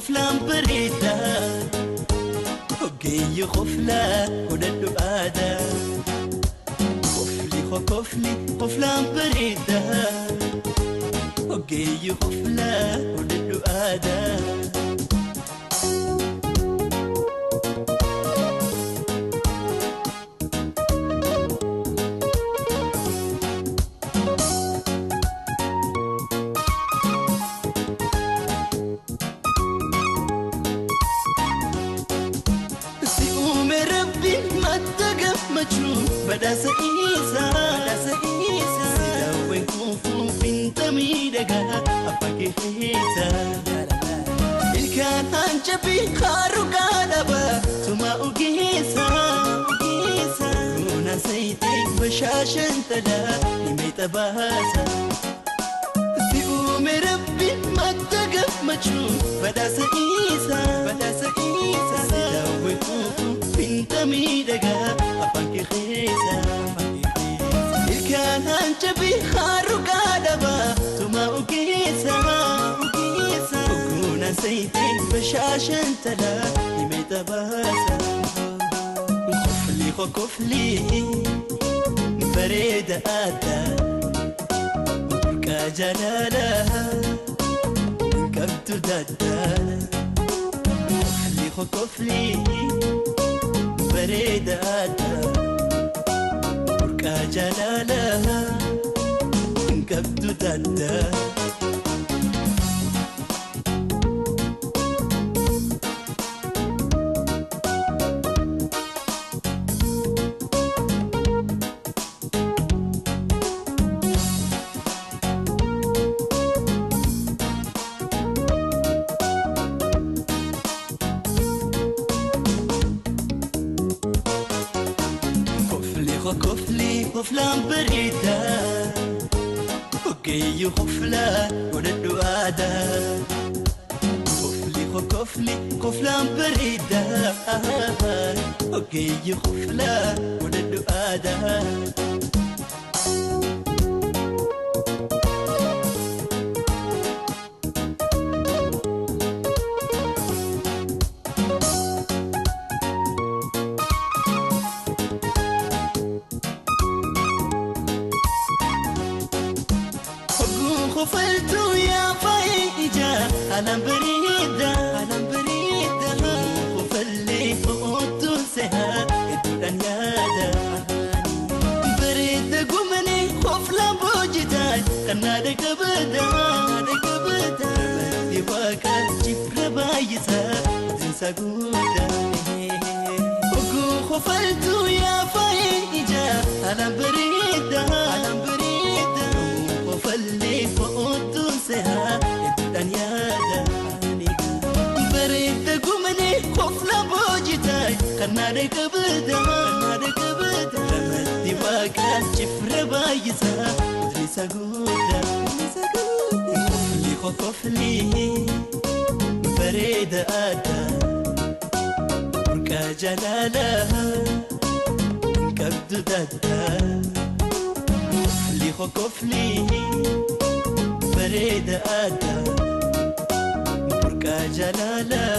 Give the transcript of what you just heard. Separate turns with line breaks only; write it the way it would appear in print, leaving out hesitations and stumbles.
Koflaan bareeda ogeeyyi koflaa godhadhu aadaa. Kofli kofli koflaan bareeda ogeeyyi koflaa godhadhu aadaa. Si uume rabbiin madda gammachuu badhaasa isaa. Badhaasa isaa. Si daawwen kuufuu finta miidhagaa abbaa keessa. Ilkaan hancabii haaruu dhaaba tumaa ogeessa. Kuuna sayitee bashaashan talaa ni meexa baasa. Si uume rabbiin madda gammachuu badhaasa isaa. Badhaasa isaa. Si daawwen kuufuu finta miidhagaa afaan kee keessa. Ilkaan hancabii haaruu dhaaba tumaa ogeessa. Kuuna sayitee bashaashan talaa ni meexa baasa. Kofli kofli bareeda aadaa. Burqaa jaalalaa qabdu daddaa. Kofli kofli bareeda aadaa. Burqaa jaalalaa qabdu daddaa. Kofli kofli koflaan bareeda ogeeyyi koflaa godhadhu aadaa. Kofli kofli koflaan bareeda ogeeyyi koflaa godhadhu aadaa. Ogguun kofaltuu yaa faayee ijaa haalaan bareeda. Haalaan bareeda. Kofallee ho'oottuun sehaa hedduudhaan yaada. Bareeda gumanii koflaan boojitaa kan naada kabada. Naada kabada. Rabbi waaqa jibra baay'isaa dinsa guddaa. Ogguun kofaltuu yaa faayee ijaa haalaan bareeda. Haalaan bareeda. Kofallee ho'oottuun sehaa hedduudhaan yaada. Bareeda gumanii kofla boojitaa kan naada kabada. Naada kabada. Ramatti waaqa cifra baay'isaa dinsa guddaa. Kofli kofli bareeda aadaa. Burqaa jaalalaa qabdu daddaa. Kofli kofli bareeda aadaa. Burqaa jaalalaa